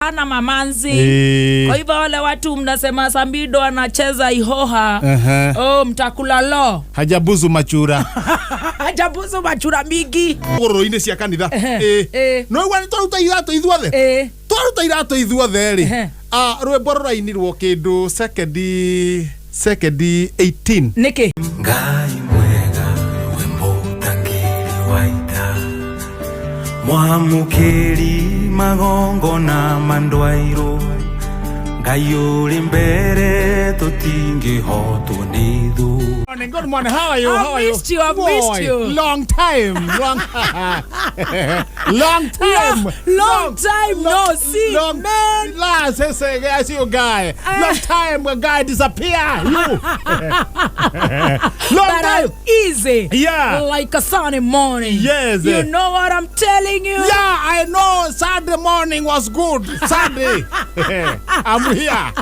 Hana mamanzi. Eh. Kwa hivyo wale watu mnasema Sambido anacheza ihoha. Oh, mtakula lo. Hajabuzu machura. Hajabuzu machura mingi. Ngũrũrũ-inĩ cia kanitha. Ehe. Eh. Eh. No igua nĩ twaruta iratũ ithuothe. Eh. Twaruta iratũ ithuothe rĩ. Ehe. Ah, rwĩmbo rũrainirwo kĩndũ sekendi 18. Nĩkĩ? Ngai mwega rwĩmbo ũtangĩri wa ita mwamũkĩri magongona mandwairũ Ngai ũrĩ mbere tũtingĩhotwo nĩ thũ. Morning, good morning. How are you? I've How are you? missed you, I've Boy, missed you. Long time. Long, long time. Long time no see, long, man. Last, say, I see you guy. Long time, a guy disappear. You. Long But time. I'm easy. Yeah. Like a sunny morning. Yes. You know what I'm telling you? Yeah, I know Saturday morning was good. Saturday. I'm here.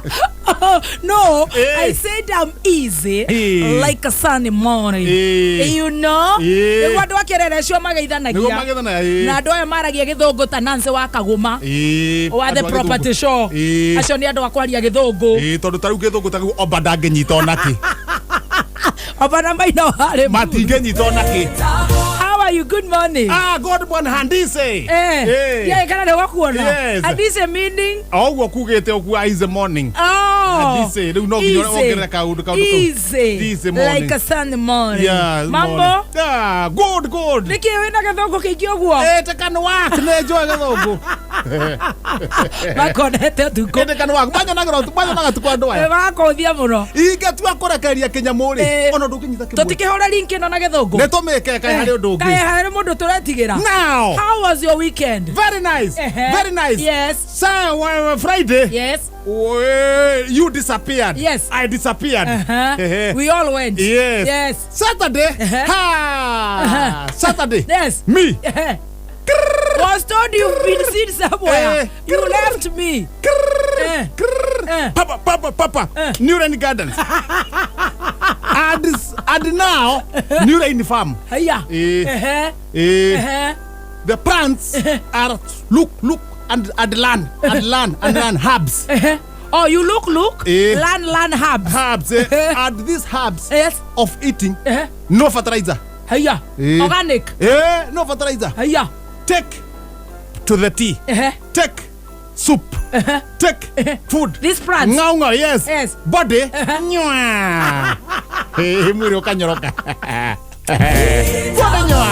No, Eh. I said I'm easy. Eh. Like a sunny morning. Eh. You know? Eh. Nĩguo andũ a kĩrere cio mageithanagia. Nĩguo mageithanagia, eh. Na andũ aya maragia gĩthũngũ ta Nancy wa Kagũma. Eh, Wa the andũ a property gĩthũngũ. show. Eh. Acio nĩ andũ a kwaria gĩthũngũ. Eh, tondũ ta rĩu gĩthũngũ ta rĩu oba ndangĩnyita ona kĩ. Obana maina warĩ. Matingĩnyita ona kĩ. How are you? Good morning. Ah, God born handise. Eh. Eh. Yeah, kana nĩgwakuona. Yes. Handise meaning? O ũguo kugĩte ũguo is the morning. Oh. Handise, rĩu no nginya Easy. wongerere kaũndũ kaũndũ kau. Easy. Easy morning. Like a Sunday morning. Yeah, Mambo? morning. Yeah, good, good. Nĩkĩ wĩna gĩthũngũ kĩingĩ ũguo? Eh, tekano wak nĩ njũĩ gĩthũngũ. Makonete ũtukũ. Tekano wak manyonaga manyonaga tukũ andũ aya. Magakũthia mũno. Ingĩtua kũrekereria kĩnyamũ rĩ, Eh. ona ndũngĩnyita kĩmwe. Tũtikĩhũra link ĩno na gĩthũngũ. Nĩ tũmĩke kaĩ harĩ ũndũ Kaĩ ũngĩ. harĩ mũndũ tũretigĩra. Now, How was your weekend? very nice. Ehe. Very nice. Yes. So, Friday, Yes. you disappeared. Yes. I disappeared. Ehe. We all went. Yes. Yes. Saturday. Uh-huh. Ha. Uh-huh. Saturday. Yes. Me. Was told you've been seen somewhere. Eh. You left me. Eh. Eh. Papa, papa, papa. Eh. New Rain Gardens. And now, New Rain Farm. Haya. Eh. Eh. Eh, Eh. the plants are look, look, and learn, and learn, and learn herbs. Eh. Oh, you look, look. Eh. Learn, learn herbs. Herbs. Eh. And these herbs Yes. of eating, Eh. no fertilizer. Haya. Eh. Organic. Eh, no fertilizer. Haya. Take to the tea. Eh. Take soup. Take food. These plants. Ngao ngao, yes. Yes. Body. Nywa. Eh, mwili ukanyoroka. Body nywa.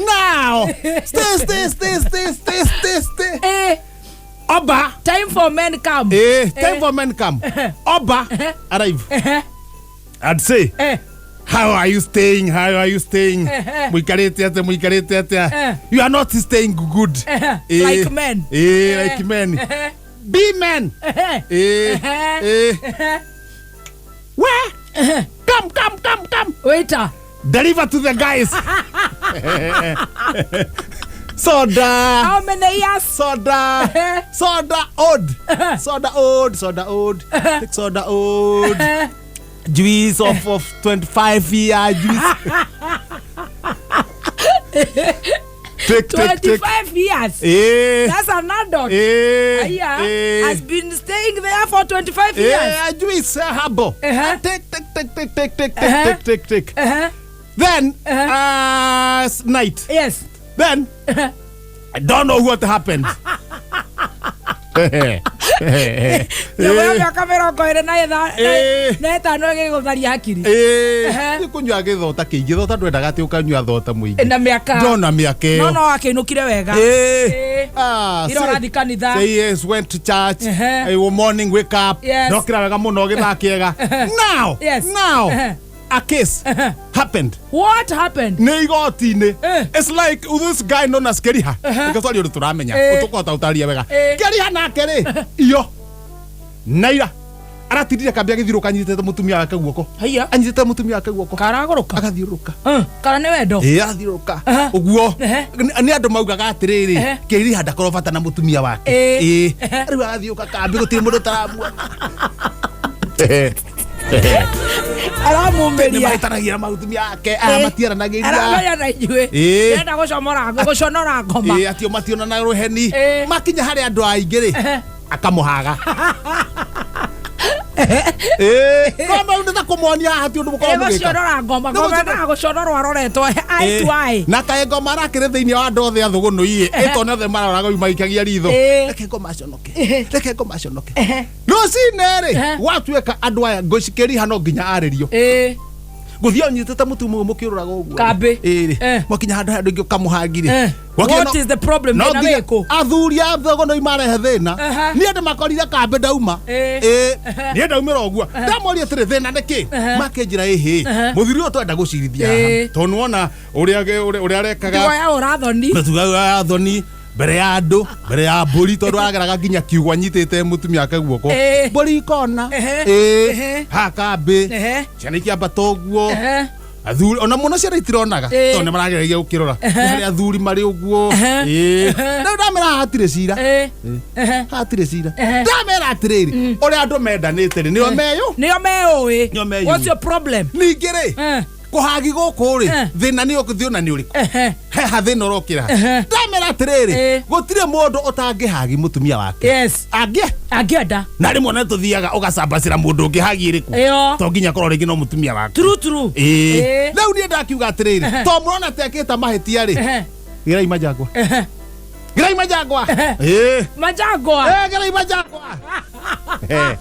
Now, stay, stay, stay, stay, stay, stay, stay. Eh. Oba. Time for men come. Eh, time Eh. for men come. Oba arrive. Eh. I'd say, Eh. how are you staying? How are you staying? Eh. Muikarĩte atĩa? Muikarĩte atĩa? Eh. You are not staying good. Eh. Eh. Like men. Eh, like men. Eh. Be men. Eh. Eh. Eh. Eh. Where? Come, come, come, come. Waiter. Deliver to the guys. Soda. How many years? Soda. Eh. Soda old. Soda old. Soda old. Take soda old. Eh. Juice of 25 year juice. Take, take, take. 25 years. Eh. That's an adult. Eh. Aya, Eh. has been staying there for 25 years. Eh, juice habo. Uh-huh. Take, take, take, take, take, take, Uh-huh. take, take, take. Uh-huh. Then, Uh-huh. night. Yes. Then, I don't know what happened. Nyũmba ya mĩaka mĩrongo ĩrĩ na Eh. na ĩtano ĩgĩgũtharia hakiri. Eh. Nĩ kũnyua gĩthota kĩingĩ thota ndwendaga atĩ ũkanyua thota mũingĩ Na mĩaka. ndona mĩaka No ĩyo no akĩinũkire wega. Eh. Eh. Ah, Ira ũrathiĩ kanitha. Say yes, went to church. Ehe. Eh, morning wake up. Yes. Ndokĩra wega mũno gĩthaa kĩega. Now, Yes. now, Ehe. a case happened. What happened? Nĩ igoti-inĩ. Eh. It's like this guy known as Keriha. Uh-huh. Reke twarie ũndũ tũramenya. Eh. Ũtũkũhota gũtarĩria wega. Eh. Keriha nake rĩ, iyo naira aratindire kambi agĩthiũrũka anyitĩte mũtumia wake guoko. Haiya. Anyitĩte mũtumia wake guoko. Karagũrũka. Agathiũrũrũka. Eh, Kana nĩ wendo. Ĩĩ arathiũrũrũka. Aha. Ũguo Ehe. nĩ andũ maugaga atĩrĩrĩ Ehe. Keriha ndakorwo bata na mũtumia wake. Ĩĩ. Ĩĩ. Rĩu arathiũka kambi gũtirĩ mũndũ ũtaramuona. Aramumĩria. Nĩmahĩtanagia na matumia ake aya matiaranagĩria. Aramenya na ithuĩ. Ĩĩ. Ndĩrenda gũcomora gũconora ngoma. Ĩĩ, atio mationana rũheni. Ĩĩ. Makinya harĩ andũ aingĩ rĩ, akamũhaga. Ĩĩ, no mau nĩ ta kũmonia haha ti ũndũ mũkorwo mũgĩka. Gũconora ngoma. Nĩ Ngoma gũconora- endaga gũconorwo aroretwo eye to eye. Na kaĩ ngoma arakĩrĩ thĩinĩ wa andũ othe a thũgũnũ-ĩ, ĩtone othe maroraga ũyũ maikagia ritho. Ĩĩ. Reke ngoma aconoke, reke ngoma aconoke. Rũcinĩ rĩ, gwatuĩka andũ aya ngũcikĩriha no nginya arĩrio. Ĩĩ. Gũthiĩ ũnyitĩte mũtu mũmwe mũkĩũrũraga ũguo. Kambĩ. Ĩĩ rĩ, Eh. mwakinya handũ harĩa andũ aingĩ ũkamũhangi rĩ. Eh. Gwakinya What is the problem? no Thĩna nginya wĩkũ? athuri a thũgũnũ marehe thĩna. Aha. Niĩ ndĩmakorire kambĩ ndauma. Ĩĩ. Ĩĩ, niĩ ndaumĩra ũguo. Ndamoria atĩrĩ, thĩna nĩ kĩ? Makĩnjĩra ĩhĩ, mũthuri ũyũ twenda gũcirithia haha. Ĩĩ. Tondũ nĩwona ũrĩa ũrĩa arekaga. Tigo ya ũrathoni. Matuga ya thoni mbere ya andũ, mbere ya mbũri, tondũ arageraga nginya kiugũ anyitĩte mũtumia wake guoko. Ĩĩ. Mbũri ikona. Ehe. Ĩĩ. Ehe. Haha kambĩ. Ehe. Ciana ikĩambata ũguo. Ehe. Athuri ona mũno ciana itironaga Ĩĩ. tondũ nĩmarageragia gũkĩrora. Nĩ harĩ athuri marĩ ũguo. Ehe. Ĩĩ. Ehe. Rĩu ndamera haha hatirĩ cira. Ĩĩ. Ehe. Hatirĩ cira. Ehe. Ndamera atĩrĩrĩ, ũrĩa andũ mendanĩte rĩ, nĩo meyũ. Nĩo meũĩ. Nĩo meyũĩ. What's your problem? Ningĩ rĩ, Eh. kũhagi gũkũ rĩ, Eh. thĩna nĩ ũkĩ na nĩ ũrĩkũ? Ehe. Heha thĩna ũrokĩra. Ehe. Ndamera atĩrĩrĩ, Ĩĩ. gũtirĩ mũndũ ũtangĩhagi mũtumia wake. Yes. Angĩ Angĩenda. na rĩmwe na tũthiaga ũgacambacĩra mũndũ ũngĩ hagi ĩrĩkũ. Ĩyo. To nginya korwo rĩngĩ no mũtumia waku. True, true. Ĩĩ. Ĩĩ. Rĩu niĩ ndakiuga atĩrĩrĩ, Ehe. to mũrona ta ekĩte mahĩtia rĩ, Ehe. gĩrai manjangwa. Ehe. Gĩrai manjangwa. Ehe. Ĩĩ. Manjangwa. Ĩĩ, gĩrai manjangwa. Ehe.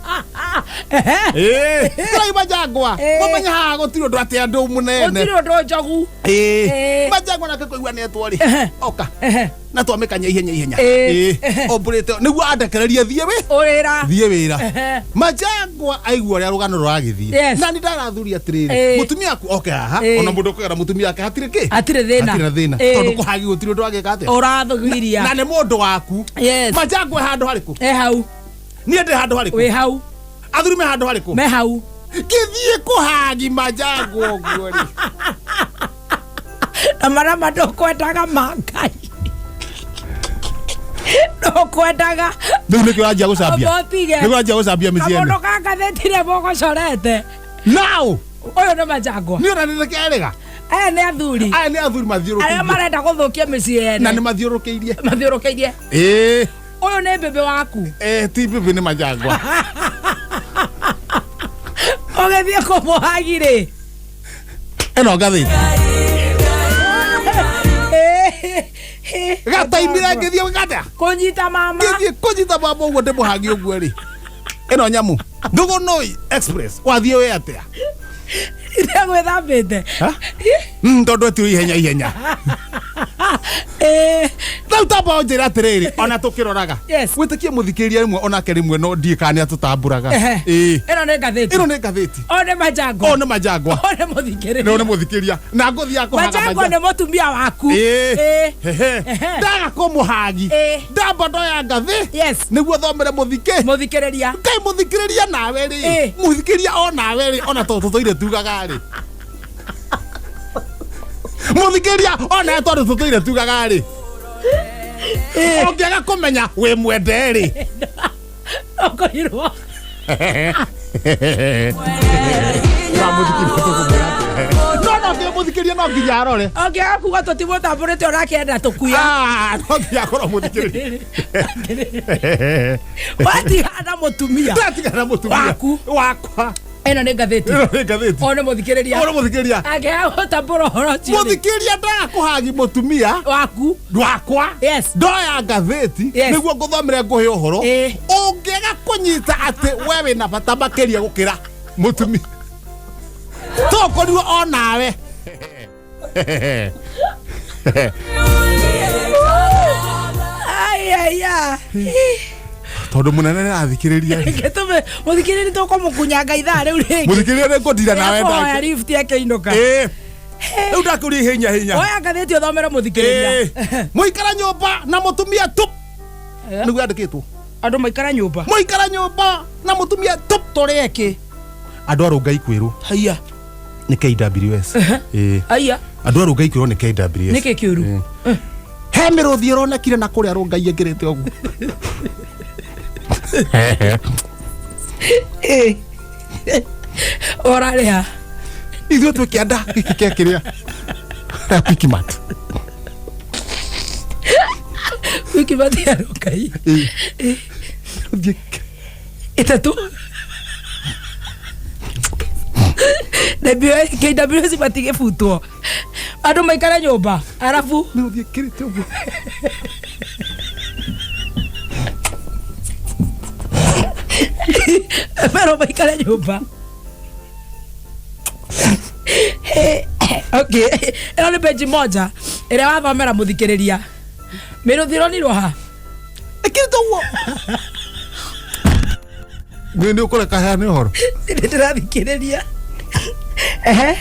Ĩĩ. Gĩrai manjangwa. Ĩĩ. Mũmenye haha gũtirĩ ũndũ atĩ andũ mũnene. Gũtirĩ ũndũ njogu. Ĩĩ. Ĩĩ. Manjangwa nake kũigua nĩetwo rĩ, Ehe. oka. Ehe. Na twamĩkanya ihenya ihenya. Ĩĩ. Ĩĩ. Ombũrĩte nĩguo andekererie thiĩ wĩ. Ũrĩra. Thiĩ wĩra. Ehe. Manjangwa aigua ũrĩa rũgano rũragĩthiĩ. Yes. Na nĩ ndarathuria atĩrĩrĩ, Ĩĩ. mũtumia waku oke haha, Ĩĩ. ona mũndũ ũkũgera mũtumia wake hatirĩ kĩ? Hatirĩ thĩna. Hatirĩ na thĩna. Ĩĩ. Tondũ kũhagi gũtirĩ ũndũ angĩka atĩa. Ũrathũgiria. Na nĩ mũndũ waku. Yes. Manjangwa e handũ harĩkũ? E hau. Niĩ ndĩ handũ harĩkũ? Wĩ hau. Athuri me handũ harĩkũ? Me hau. Ngĩthiĩ kũhagi manjangwa ũguo rĩ. Na marĩa ma ndũkwendaga ma Ngai. Ndũkwendaga. Rĩu nĩkĩo ũranjia gũcambia. Ũtige. Nĩkĩo ũranjia gũcambia mĩciĩ ĩno. Kamũndũ ka ngathĩti rĩa mũgũcorete. Now, Ũyũ nĩ manjangwa. niĩ ona nĩndĩkerĩga. Aya nĩ athuri. Aya nĩ athuri Arĩa mathiũrũrũkĩirie. marenda gũthũkia mĩciĩ Na ene. nĩ mathiũrũrũkĩirie. Mathiũrũkĩirie. Ĩĩ. Ũyũ nĩ mbĩmbĩ waku. Eh, ti mbĩmbĩ nĩ manjangwa. Ũgĩthiĩ kũmũhagi rĩ. Ĩno ngathĩti. Gataimire ngĩthiĩ gwĩka atĩa? Kũnyita mama. Ngĩthiĩ kũnyita mama ũguo ndĩmũhagi ũguo rĩ. Ĩno nyamũ. Thũgũnũi Express. Wathiĩ wĩ atĩa? Iria gwĩthambĩte. Ha? Tondũ etirwo ihenya ihenya. Ĩĩ. Rĩu tamba ũnjĩre atĩrĩrĩ, ona tũkĩroraga. Yes. Wĩtĩkie mũthikĩrĩria rĩmwe onake rĩmwe no ndiĩ kana nĩatũtambũraga. Ehe. Ĩĩ. Ĩno nĩ ngathĩti. Ĩno nĩ ngathĩti. Ũyũ nĩ manjangwa. Ũyũ nĩ manjangwa. Ũyũ nĩ mũthikĩrĩria. Nĩ mũthikĩrĩria. Na ngũthiaga kũhaga Manjangwa nĩ mũtumia waku. Ĩĩ. Ĩĩ. Hehe. Ehe. Ndaga kũmũhagi. Ĩĩ. Ndamba ndoya ngathĩ. Yes. Nĩguo thomere mũthikĩ. Mũthikĩrĩria. Ngai mũthikĩrĩria nawe rĩ. Ĩĩ. Mũthikĩrĩria o nawe rĩ, ona tondũ tũtũire tugaga rĩ. Mũthikĩrĩria o nawe tondũ tũtũire tugaga rĩ. Ũngĩaga kũmenya wĩ mwende rĩ. Ũkorirwo. No no nginya mũthikĩrĩria no nginya arore. Ũngĩaga kuga tũtimũtambũrĩte ũrakĩenda tũkuya. Ah, no nginya akorwo mũthikĩrĩria. Watigana na mũtumia. Ndatigana mũtumia. Waku. Wakwa. Ĩno nĩ ngathĩti. Ĩno nĩ ngathĩti. Ũyũ nĩ mũthikĩrĩria. Ũyũ nĩ mũthikĩrĩria. Angĩaga gũtambũra ũhoro ũcio rĩ, Mũthikĩrĩria ndaga kũhagi mũtumia waku. wakwa. Yes. Ndoya ngathĩti Yes. nĩguo ngũthomere ngũhe ũhoro. Ĩĩ. Ũngĩaga kũnyita atĩ we wĩna bata makĩria gũkĩra mũtumia. Tokorirwo o nawe. Ai ai ai. Tondũ mũnene nĩarathikĩrĩria. Gĩtũme mũthikĩrĩria tũkũmũkunyanga ithaa rĩu rĩngĩ. Mũthikĩrĩria nĩngũndira nawe Nĩakũhoya ndake. lift akĩinũka. Ĩĩ. Rĩu ndakũria ihenya hinya. Oya ngathĩti ũthomere mũthikĩrĩria. Ĩĩ. Mũikara nyũmba na mũtumia tu. Nĩguo yandĩkĩtwo. Andũ maikara nyũmba. Mũikara nyũmba na mũtumia tu. Tũrĩ ekĩ. Andũ a Rũngai kwĩrwo Haiya. nĩ KWS. Ĩĩ. Haiya. Andũ a Rũngai kwĩrwo nĩ KWS. Nĩkĩ kĩũru? He mĩrũthi ĩronekire na kũrĩa Rũngai ĩngĩrĩte ũguo. Ĩĩ. Ũrarĩha. Ithuĩ twĩ kĩanda gĩkĩ kĩa kĩrĩa rĩa Quickmart. Wiki matiarũkai. Ĩĩ. Thiĩ Ĩtatũ. KWS matigĩbutwo. Andũ maikare nyũmba. Arabu nĩ ũthiĩ kĩrĩte ũguo. Merwo maikare nyũmba. Okay, ĩno nĩ peji moja ĩrĩa wathomera mũthikĩrĩria. Mĩrũthi ĩronirwo ha? Ĩkĩrĩte ũguo. Nĩ nĩ ũkũreka heane ũhoro. Nĩ ndĩrathikĩrĩria. Ehe.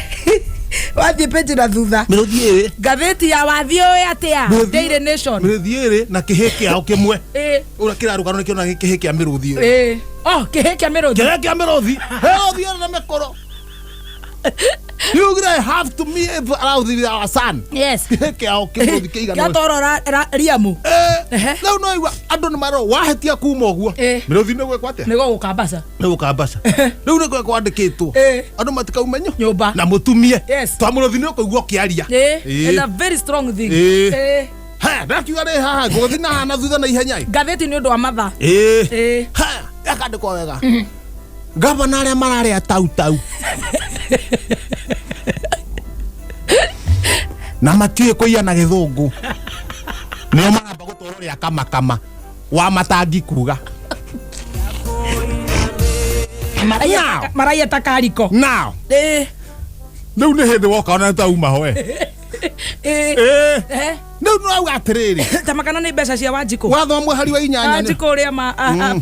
Wathiĩ peji na thutha. Mĩrũthi ĩrĩ. Ngathĩti ya wathiĩ ũĩ atĩa? Daily Nation. Mĩrũthi ĩrĩ na kĩhĩ kĩao kĩmwe. Ĩĩ. Ũrĩa kĩrarũgano nĩ kĩona kĩhĩ kĩa mĩrũthi ĩyo. Ĩĩ. Oh, kĩhĩ kĩa mĩrũthi. Kĩhĩ kĩa mĩrũthi. Mĩrũthi ĩrĩ na mĩkũrũ. You I have to meet around with our son. Yes. Kĩhĩ kĩao kĩmũrũthi kĩigana. Gĩatwarwo Riamu. Ehe. Rĩu no igua andũ nĩ marwo wahĩtia kuma ũguo. Ĩĩ. Mĩrũthi nĩ gwĩkwo atĩa? Nĩ gũgũkambaca. Nĩ gũkambaca. Rĩu nĩ gwĩkwo kwandĩkĩtwo. Ĩĩ. Andũ matikaume Nyũmba. Na mũtumie. Yes. Twa mũrũthi nĩ ũkũigua ũkĩaria. Ĩĩ. Ĩĩ. And a very strong thing. Ĩĩ. Ĩĩ. Ha, ndakiuga rĩ haha ngũgũthiĩ na haha na thutha na ihenya. ĩ. Ngathĩti nĩ ũndũ wa mathaa. Ĩĩ. Ĩĩ. Ha, yakandĩkwo wega. Gavana arĩa mararĩa tau tau. Na matiũĩ kũiya na gĩthũngũ. Nĩo maramba gũtwarwo rĩa kamakama wa matangi kuga. Maraiya Now. maraiya ta kariko. Now, Ĩĩ. rĩu nĩ hĩndĩ woka ona tauma hoe. Ĩĩ. Ĩĩ. Ehe. Rĩu nĩ wauga atĩrĩrĩ. Ta makana nĩ mbeca cia Wanjikũ. Wathoma mũhari wa inyanya. nĩ- Wanjikũ ũrĩa ma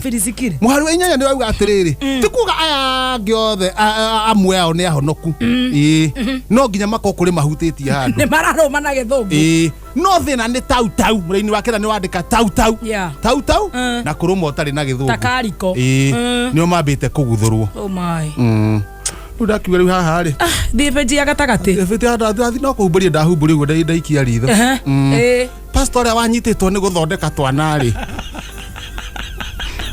firisikire. Mũhari wa inyanya nĩ wauga atĩrĩrĩ. Ti kuga aya angĩ othe amwe ao nĩ ahonoku. Ĩĩ. No nginya makorwo kũrĩ mahutĩtie handũ. Nĩ mararũma na gĩthũngũ. Ĩĩ. No thĩna nĩ tau tau mũraini wa kĩra nĩ wandĩka tau tau. Yeah. Tau tau Mm. na kũrũma ũtarĩ na gĩthũngũ. Ta kariko. Ĩĩ. Mm. Nĩo mambĩte kũguthũrwo. Oh my. Rĩu ndakiuga rĩu haha rĩ. Ah, thiĩ benji ya gatagatĩ. Ĩbĩte ndathi no kũhumbũria ndahumbũria ũguo ndaikia ritho. Ehe. Ĩĩ. Pastor ũrĩa wanyitĩtwo nĩ gũthondeka twana rĩ.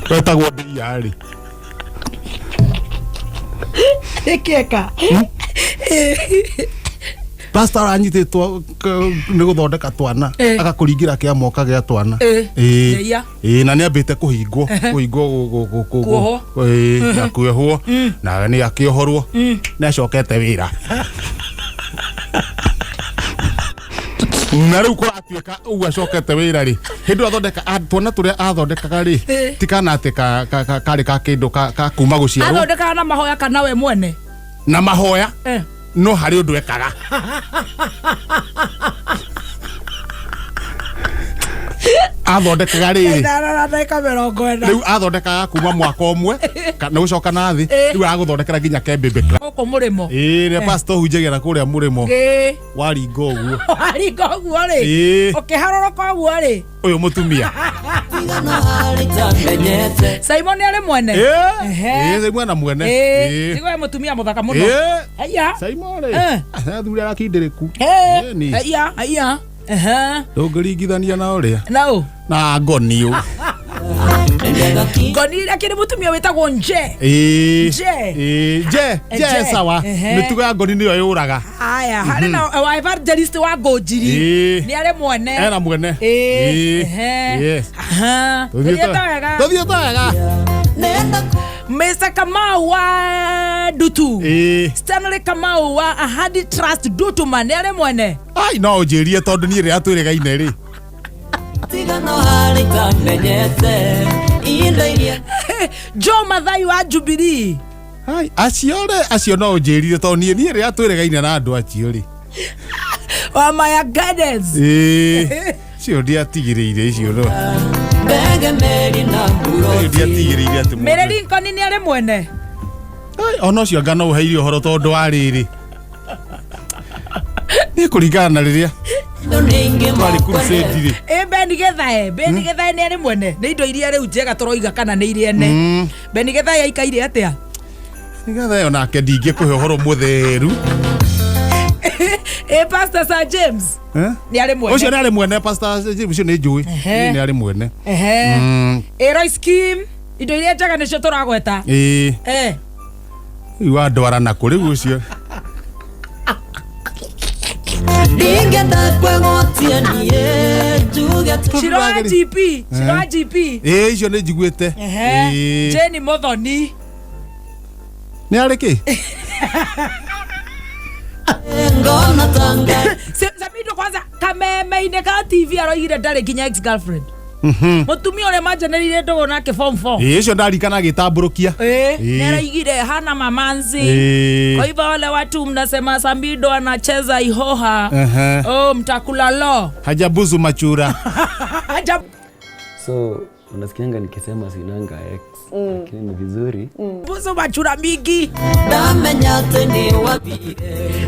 Wetagwo Ndeia rĩ. Ĩkĩeka. Pastor aranyitĩtwo nĩ gũthondeka twana Eh. agakũringĩra kĩa moka gĩa twana. Eh. Ĩĩ. Ndeia. Ĩĩ na nĩ ambĩte kũhingwo kũhingwo Kuohwo. Ĩĩ na kuohwo na nĩ akĩohorwo nĩ acokete wĩra. Na rĩu kũratuĩka ũguo acokete wĩra rĩ hĩndĩ ĩyo athondeka twana tũrĩa athondekaga rĩ Eh. ti kana atĩ karĩ ka kĩndũ ka kuma gũciarwo Athondekaga na mahoya kana we mwene. na mahoya Eh. no harĩ ũndũ ekaga. Athondekaga rĩrĩ Ithano na ndagĩka mĩrongo ĩna. rĩu athondekaga kuma mwaka ũmwe na gũcoka na thĩ Eh. rĩu agũthondekera nginya kembembe Gũkũ mũrĩmo. ĩĩ rĩa pastor hunjagia na kũrĩa mũrĩmo Ĩĩ. waringa ũguo Waringa ũguo rĩ. Ĩĩ. Ũkĩharũrũka ũguo rĩ. ũyũ mũtumia Simon nĩ arĩ mwene. Ĩĩ. Ehe. Ĩĩ Simon na mwene Ĩĩ. Ĩĩ. Tigo we mũtumia mũthaka mũno. Ĩĩ. Haiya. Simon rĩ Eh. athuri arakindĩrĩku Ĩĩ. Ĩni. Haiya. Haiya. Ehe. Ndũngĩringithania na ũrĩa Na ũ. na ngoni ũ Ngoni akĩrĩ mũtumia wĩtagwo Nje. Ĩĩ. Nje. Ĩĩ. Nje Nje. nje sawa Ehe. mĩtugo ya ngoni nĩyo yũraga Haya, harĩ na wa evangelist wa Ngũnjiri. Ĩĩ. Nĩ arĩ mwene. Ena mwene Ĩĩ. Ĩĩ. Ehe. Yes. Aha. Tũthiĩte wega. Tũthiĩte wega. Mr. Kamau wa Dutu. Ĩĩ. Stanley Kamau wa Ahadi Trust Dutu man nĩ arĩ mwene. Ai no ũnjĩrie tondũ niĩ rĩrĩa twĩrĩgaine rĩ Joe Mathai wa Jubilee. Ai acio rĩ acio no ũnjĩrire tondũ niĩ rĩrĩa twĩrĩgaine na andũ acio rĩ Wa Maya Gardens. Ĩĩ. Icio ndiatigĩrĩire icio no Icio ndiatigĩrĩire atĩ mũndũ- Mary Lincoln nĩ arĩ mwene. Ai, ona ũcio anga no ũheire ũhoro tondũ wa rĩrĩ niĩ kũringana na rĩrĩa twarĩ crusade rĩ Ĩ Ben Githae, Ben Githae nĩ arĩ mwene. Nĩ indo iria rĩu njega tũroiga kana nĩ iria ene. Ben Githae aikaire atĩa? Nĩgetha ĩyo nake ndingĩkũhe ũhoro mũtheru Ĩ Pastor Sir James Eh? nĩ arĩ mwene. Ũcio nĩ arĩ mwene Pastor James ũcio nĩ njũĩ Ehe. nĩ arĩ mwene Ehe. Mm. Ĩ Royce Kim, indo iria njega nĩcio tũragweta. Ĩĩ. Eh. Rĩu wandwara nakũ rĩu ũcio? Ndingĩenda kwĩgwatia niĩ njuge tu. Shiro wa GP, Shiro wa GP. Ĩĩ, icio nĩ njiguĩte. Ehe. Ĩĩ. Jane Muthoni. Nĩ arĩ kĩ? Ngona ta Ngai. Samido kwanza kameme-inĩ ka TV aroigire ndarĩ nginya ex girlfriend. Mũtumia ũrĩa manjanĩrĩire ndũgũ nake form 4. Ĩĩ, icio ndarikana agĩtambũrũkia. Eh, Ĩĩ. nĩaraigire hana mamanzi. Ĩĩ. Kwa hivyo wale watu mnasema Samido anacheza ihoha. Ehe. Oh, mtakula lo. Hajabuzu machura. Haja So unasikianga nikisema sinanga ex, lakini ni vizuri. buzu machura mingi. Ndamenya atĩ nĩ wathire,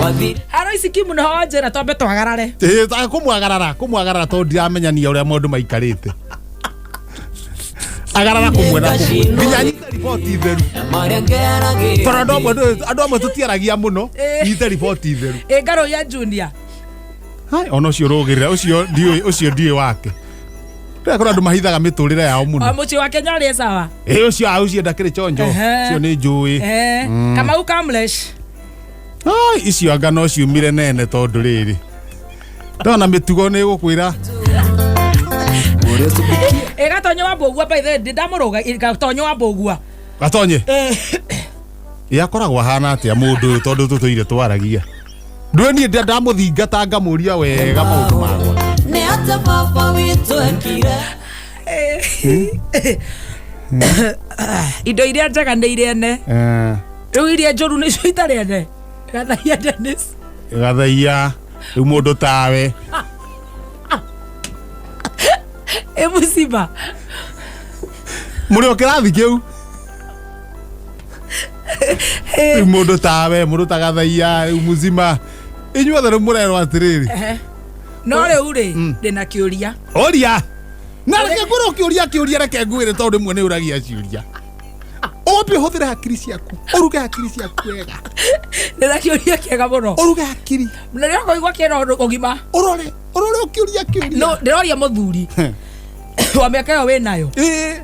wathire. Haro ici kimu nĩho wanjĩra twambe twagarare. Ĩĩ, kũmwagarara, kũmwagarara tondũ ndiramenya ũrĩa maũndũ maikarĩte. Agarara kũmwe na kũmwe. Nginya nyite riboti theru. Marĩa ngeragĩra. Tondũ andũ amwe tũtiaragia mũno. Ĩĩ. Nyite riboti theru. Ĩ ngarũ ya Junior. Hai, ona ũcio rũgĩrĩra, ũcio ndiũĩ, ũcio ndiũĩ wake. Ndĩrakora andũ mahithaga mĩtũrĩre yao O mũno. mũciĩ wa Kenya ũrĩ sawa. Ĩĩ, ũcio a ũcio ndakĩrĩ chonjo. Ehe. Ũcio nĩ njũĩ. Eh, Kamau Kamlesh. Ai, icio anga no ciumire nene tondũ rĩrĩ. Ndona mĩtugo nĩ ĩgũkwĩra. Ĩ Gatonyo wa Mbũgua by the way ndamũrũga Gatonyo wa Mbũgua. Gatonye. Eh, Ĩ akoragwo ahana atĩa mũndũ ũyũ tondũ tũtũire twaragia. Ndũĩ niĩ ndamũthingata ngamũria wega maũndũ makwa. Nĩ atĩa baba witũ ekire. Indo iria njega nĩ irĩ ene. Eh, Rĩu iria njũru nĩcio itarĩ ene. Gathaia Dennis. Gathaia rĩu mũndũ tawe. Ĩ mũciba. Mũrĩ o kĩrathi kĩu. Rĩu mũndũ tawe, mũndũ ta Gathaia, rĩu mũcima. Inyuothe rĩu mũrerwo atĩrĩrĩ. Ehe. No rĩu rĩ ndĩna kĩũria. Ũria. Na reke ngwĩre ũkĩũria kĩũria reke ngwĩre tondũ rĩmwe nĩ ũragia ciũria. Ũmbe ũhũthĩre hakiri ciaku. Ũruge hakiri ciaku wega. Ndĩna kĩũria kĩega mũno. Ũruge hakiri. Na rĩrĩa ũkũigua kĩna ũndũ ũgima. Ũrore. Ũrore ũkĩũria kĩũria. No ndĩroria mũthuri wa mĩaka ĩyo wĩnayo Ĩĩ.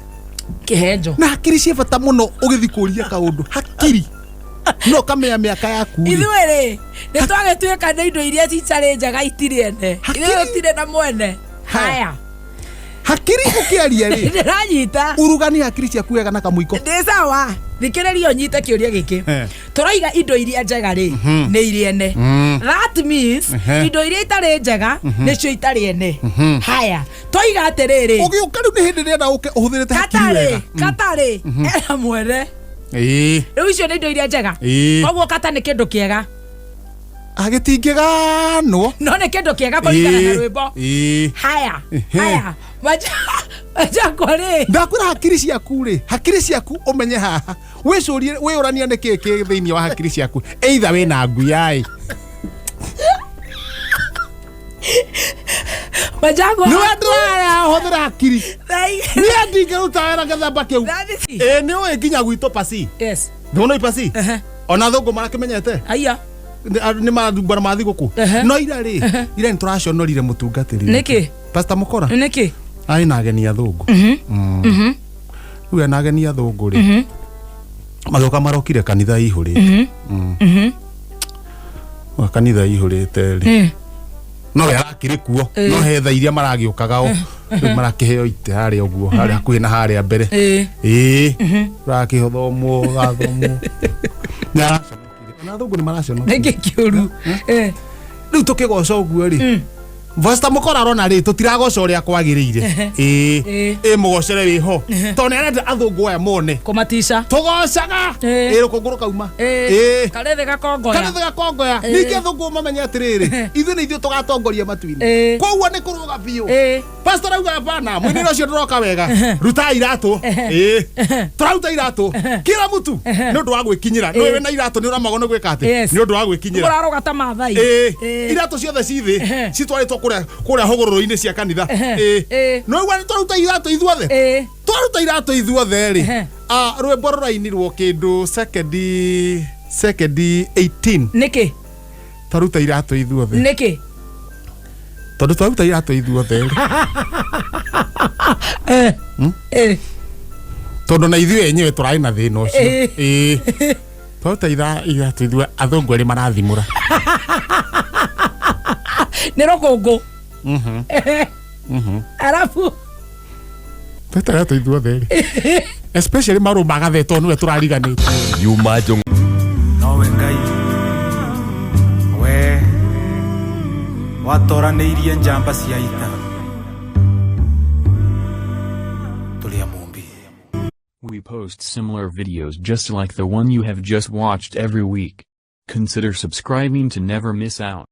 kĩhenjo. Na hakiri ciĩ bata mũno ũgĩthiĩ kũria kaũndũ. Hakiri. No kamenya mĩaka yaku rĩ. Ithuĩ rĩ nĩ twagĩtuĩka nĩ indo iria citarĩ njega itirĩ ene. Hakiri. Ithuĩ tũtirĩ na mwene. Haya. Hakiri ũkĩaria rĩ. Ndĩranyita. Urugani hakiri ciaku wega na kamũiko. Ndĩ sawa. Thikĩrĩria ũnyite kĩũria gĩkĩ. Eh. Tũroiga indo iria njega rĩ nĩ irĩ ene. That means Ehe. indo iria itarĩ njega nĩcio itarĩ ene. Haya. Twoiga atĩrĩrĩ. Ũgĩũka rĩu nĩ hĩndĩ ndĩrenda ũke ũhũthĩrĩte hakiri Katarĩ, wega. katarĩ ena mwene. Ĩĩ. Rĩu icio nĩ indo iria njega. Ĩĩ. Koguo kata nĩ kĩndũ kĩega. Agĩtingĩganwo. No nĩ kĩndũ kĩega kũringana na rwĩmbo. Ĩĩ. Haya. Ehe. Haya. Majakwa rĩ. Ndakwĩra hakiri ciaku rĩ, hakiri ciaku ũmenye haha. Wĩcũrie, wĩyũranie nĩ kĩĩ kĩ thĩinĩ wa hakiri ciaku. Either wĩna ngui ĩ. Majakwa. Nĩ we ndĩraya hũthĩra hakiri. Niĩ ndingĩruta wĩra gĩthemba kĩu. That is- Ĩĩ nĩ ũĩ nginya gwitũ pasi. Yes. Ndũĩ pasi? Ehe. Ona thũngũ marakĩmenyete. Aya. Nĩ marathumbara ma thigũkũ. Ehe. No ira rĩ, ira nĩ tũraconorire mũtungatĩri. Nĩkĩ? Pastor Mukora. Nĩkĩ? Arĩ na ageni athũngũ. Rĩu ena ageni athũngũ rĩ. Magĩũka marokire kanitha ihũrĩte. Wa kanitha ihũrĩte rĩ. No we arakĩrĩ kuo. No he tha iria maragĩũkaga o. Rĩu marakĩheo itĩ harĩa ũguo, harĩa hakuhĩ na harĩa mbere. Ĩĩ. Ĩĩ. Ũrakĩthomwo, ũgathomwo. Nĩ araconokire. Ona athũngũ nĩ maraconokire. Nĩkĩ kĩũru? Eh. Rĩu tũkĩgoca ũguo rĩ. Pastor Mukora arona rĩ tũtiragoca ũrĩa kwagĩrĩire. Ĩĩ. Ĩĩ. Ĩ mũgocere wĩho. Tondũ nĩ arenda athũngũ aya mone. Kũmatica. Tũgocaga. Ĩĩ. Ĩ rũkũngũ rũkauma. Ĩĩ. Ĩĩ. Karĩthĩ gakongoya. Karĩthĩ gakongoya. Ningĩ athũngũ mamenye atĩrĩrĩ, ithuĩ nĩ ithuĩ tũgatongoria matu-inĩ. Ĩĩ. Koguo nĩ kũrũga biũ. Ĩĩ. Pastor auga hapana, mũinĩre ũcio ndũroka wega. Ruta iratũ. Ĩĩ. Tũraruta iratũ. Kila mũtu nĩ ũndũ wa gwĩkinyĩra. Nĩ wĩna iratũ nĩ ũramagwo nĩ gwĩka atĩ. Yes. Nĩ ũndũ wa gwĩkinyĩra. Mũrarũga ta Maathai. Ĩĩ. Ĩĩ. Iratũ ciothe ci thĩ citwarĩtwo kũrĩa hũgũrũrũ-inĩ cia kanitha. Ĩĩ. Ĩĩ. No igua nĩ twaruta iratũ ithuothe. Ĩĩ. Twaruta iratũ ithuothe rĩ. Ehe. Rwĩmbo rũrainirwo kĩndũ sekondi 18. Nĩkĩ? Twaruta iratũ ithuothe. Nĩkĩ? Tondũ twaruta iratũ ithuothe rĩ. Eh. Eh. Tondũ na ithuĩ enyewe tũrarĩ na thĩna ũcio. Ĩĩ. Ĩĩ. Twaruta iratũ ithuĩ athũngũ erĩ marathimũra. Nĩ rũkũngũ. Arabu Twaruta iratũ ithuothe rĩ, especially marũ magathetwo nĩwe tũrariganĩte. Yuma Jong Nowe Ngai we watoranĩirie njamba cia ita tũrĩ a Mũmbi. We post similar videos just like the one you have just watched every week. Consider subscribing to never miss out.